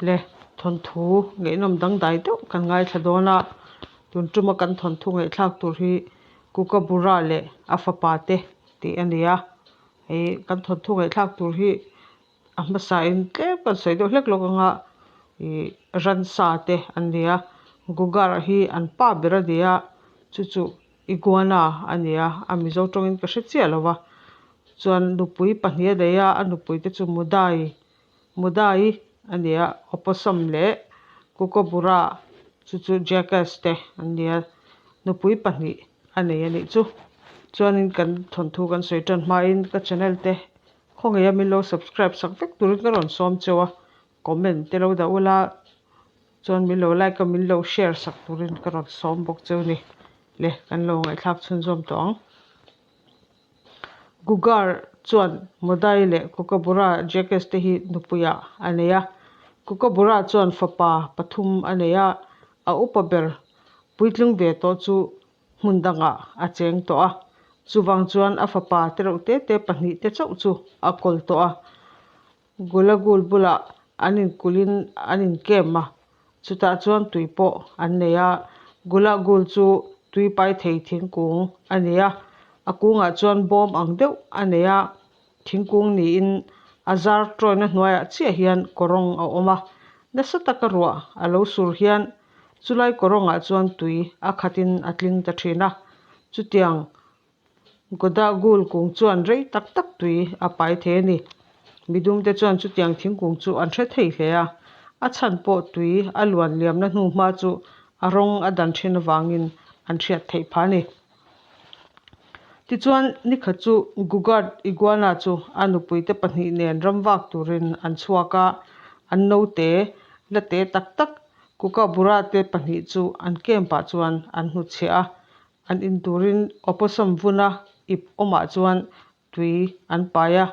Le thawnthu ngaihnawm dangdai deuh kan ngaithla dawn a, tun tuma kan thawnthu ngaihthlak tur hi Kukabura leh a fapa te tih a ni a, hei kan thawnthu ngaihthlak tur hi a hmasain tlem kan sawi deuh hlek lawk anga ih ransa te an ni a, Gugar hi an pa ber a ni a, chu chu Iguana a ni a, a Mizo tawngin ka hre chiah lo va, chuan nupui pahnih a nei a, a nupui te chu Mudai Mudai a ni a, Opossum leh Kookaburra chu chu Jackass te an ni a, nupui pahnih a nei a nih chu. Chuanin kan thawnthu kan sawi tan hmain ka channel te khawngaih a min lo subscribe sak vek turin ka rawn sawm cheu a, comment te lo dah ula chuan min lo like a min lo share sak turin ka rawn sawm bawk cheu ni. Le kan lo ngaihthlak chhunzawm tawh ang. Gugar chuan Modai leh Kookaburra Jackass te hi nupuiah a nei a. Kookaburra chuan fapa pathum a nei a, a upa ber puitling ve tawh chu hmun dangah a cheng tawh a. Chuvang chuan a fapa tereuh te te pahnih te chauh chu a kawl tawh a. Gulagul bulah an inkulhin an inkem a, chutah chuan tui pawh an nei a. Gulagul chu tui pai thei thingkung a ni a, a kungah chuan bawm ang deuh a nei a, thingkung niin a zar tawina hnuaiah chiah hian kawrawng a awm a, nasa taka ruah a lo sur hian chulai kawrawngah chuan tui a khatin a tling ta thin a, chutiang Goda gul kung chuan rei tak tak tui a pai thei a ni. Midumte chuan chutiang thingkung chu an hre thei hle a, a chhan pawh tui a luan liamna hnu hma chu a rawng a dan thin avangin an hriat theih phah a ni. Tichuan, nikhat chu Gugard Iguana chu a nupuite pahnih nen ram vak turin an chhuak a, an naute la te tak tak Kookaburra te pahnih chu an camp ah chuan an hnutchhiah a, An in turin opossum vuna ip awmah chuan tui an pai a,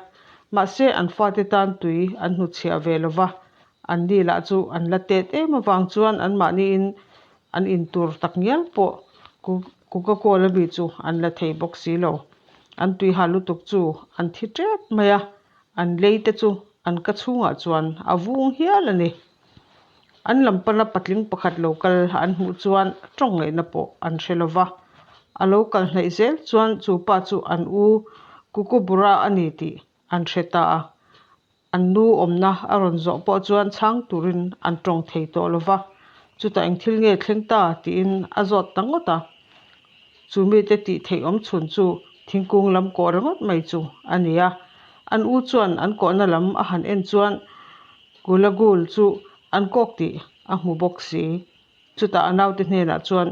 mahse an fate tan tui an hnutchhiah ve lo va, an ni lah chu an la tet em avang chuan anmahniin an in tur tak ngial pawh Coca-Cola mi chu an la thei bawk si lo. An tui ha lutuk chu an thi tep mai a, an lei te chu an ka chhungah chuan a vung hial a ni. An lam pana patling pakhat lo kal an hmuh chuan tawng ngaihna pawh an hre lo va. A lo kal hnaih zel chuan chu pa chu an u Kukubura a ni tih an hre ta a. An nu awmna a rawn zawh pawh chuan chhang turin an tawng thei tawh lo va. Chutah eng thil nge thleng ta tiin a zawt ta ngawt a. Chu mite tih theih awm chhun chu thingkung lam kawh ringawt mai chu a ni a. An u chuan an kawhna lam a han en chuan Gulagul chu an kawk tih a hmu bawk si. Chutah a naute hnenah chuan,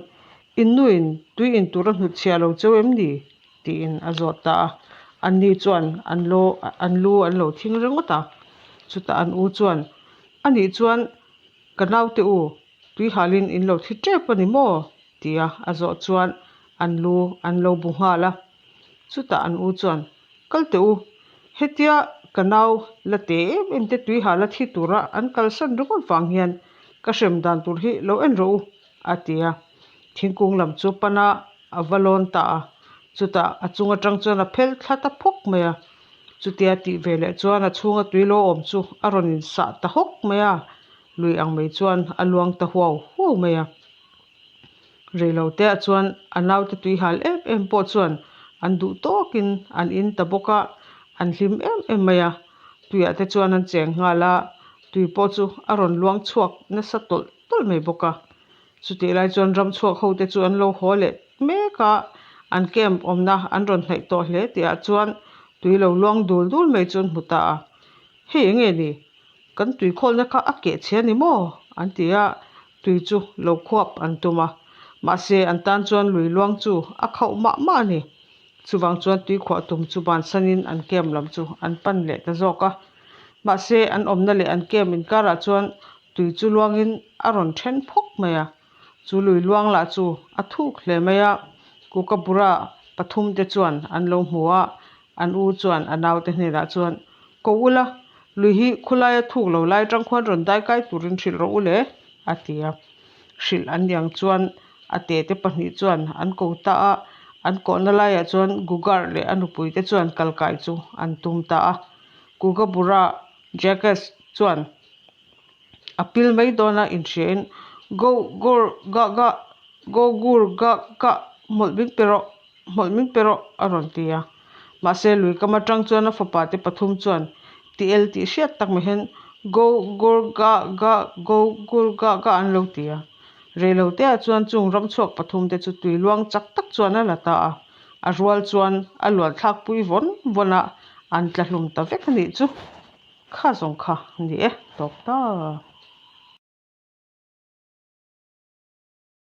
In nuin tui in tur a hnutchhiah lo cheu em ni? tiin a zawt ta a. Anni chuan an lo an lu an lo thing ringawt a. Chutah an u chuan, Anih chuan ka naute u, tui halin in lo thi tep a ni maw? tia a zawh chuan an lu an lo bu nghal a. Chutah an u chuan, Kal teh u, hetia ka nau la te em em te tui ha la thi tura an kalsan ringawt vang hian ka hrem dan tur hi lo en rawh u, a ti a. Thingkung lam chu pana a va lawn ta a, chutah a chung atang chuan a phel thla ta phawk mai a. Chutia tih ve leh chuan a chhunga tui lo awm chu a rawn insah ta hawk mai a, lui ang mai chuan a luang ta huau huau mai a. Reiloteah chuan a naute tuihal em em pawh chuan an duh tawkin an in ta bawk a, an hlim em em mai a. Tuiah te chuan an cheng nghal a, tui pawh chu a rawn luang chhuak nasa tawlh tawlh mai bawk a. Chutih lai chuan ram chhuak ho te chu an lo haw leh mek a, an camp awmna an rawn hnaih tawh hle tihah chuan tui lo luang dul dul mai chu an hmu ta a. Hei eng nge ni? Kan tui khawlna kha a keh chhe a ni maw? an ti a, tui chu lo khuap an tum a. Mahse, an tan chuan lui luang chu a khauh mah mah a ni. Chuvang chuan tui khuah tum chu bansanin an camp lam chu an pan leh ta zawk a. Mahse, an awmna leh an camp inkarah chuan tui chu luangin a rawn then phawk mai a. Chu lui luang lah chu a thuk hle mai a, Kukabura pathum te chuan an lo hmu a, an u chuan a naute hnenah chuan, Ko ula, lui hi khulaia thuk lo lai atang khuan rawn dai kai turin hrilh rawh u le, a ti a. Hrilh an niang chuan a tete pahnih chuan an ko ta a, an kawhna laiah chuan Gugar leh a nupuite chuan kal kai chu an tum ta a. Kukabura Jackass chuan. A pil mai dawna inhriain, Go gor ga ga, go gur ga ga, hmawlh min pe rawh, hmawlh min pe rawh, a rawn ti a. Mahse, lui kam atang chuan a fapa te pathum chuan ti el tih hriat tak mai hian Go gur ga ga, go gur ga ga an lo ti a. Reiloteah chuan chung ramchhuak pathum te chu tui luang chak tak chuan a la ta a, a rual chuan a luan thlak pui vawn vawn a, an tla hlum ta vek a nih chu. Kha zawng kha ni e, tawp ta.